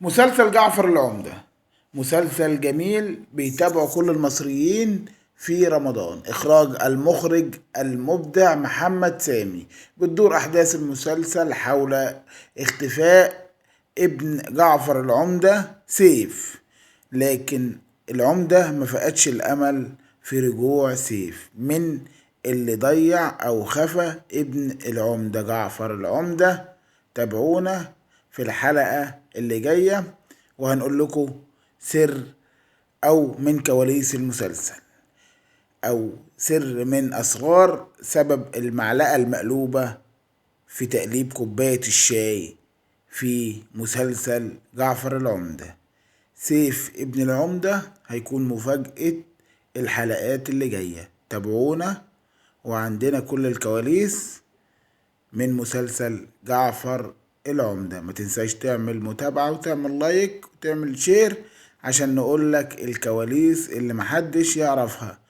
مسلسل جعفر العمدة مسلسل جميل بيتابعه كل المصريين في رمضان. إخراج المخرج المبدع محمد سامي. بتدور أحداث المسلسل حول اختفاء ابن جعفر العمدة سيف، لكن العمدة ما فقدش الأمل في رجوع سيف من اللي ضيع أو خفى ابن العمدة جعفر العمدة. تابعونا في الحلقة اللي جاية وهنقول لكم سر أو من كواليس المسلسل أو سر من أسرار سبب المعلقة المقلوبة في تقليب كوباية الشاي في مسلسل جعفر العمدة. سيف ابن العمدة هيكون مفاجأة الحلقات اللي جاية. تابعونا وعندنا كل الكواليس من مسلسل جعفر العمدة. ما تنساش تعمل متابعة وتعمل like وتعمل share عشان نقولك الكواليس اللي محدش يعرفها.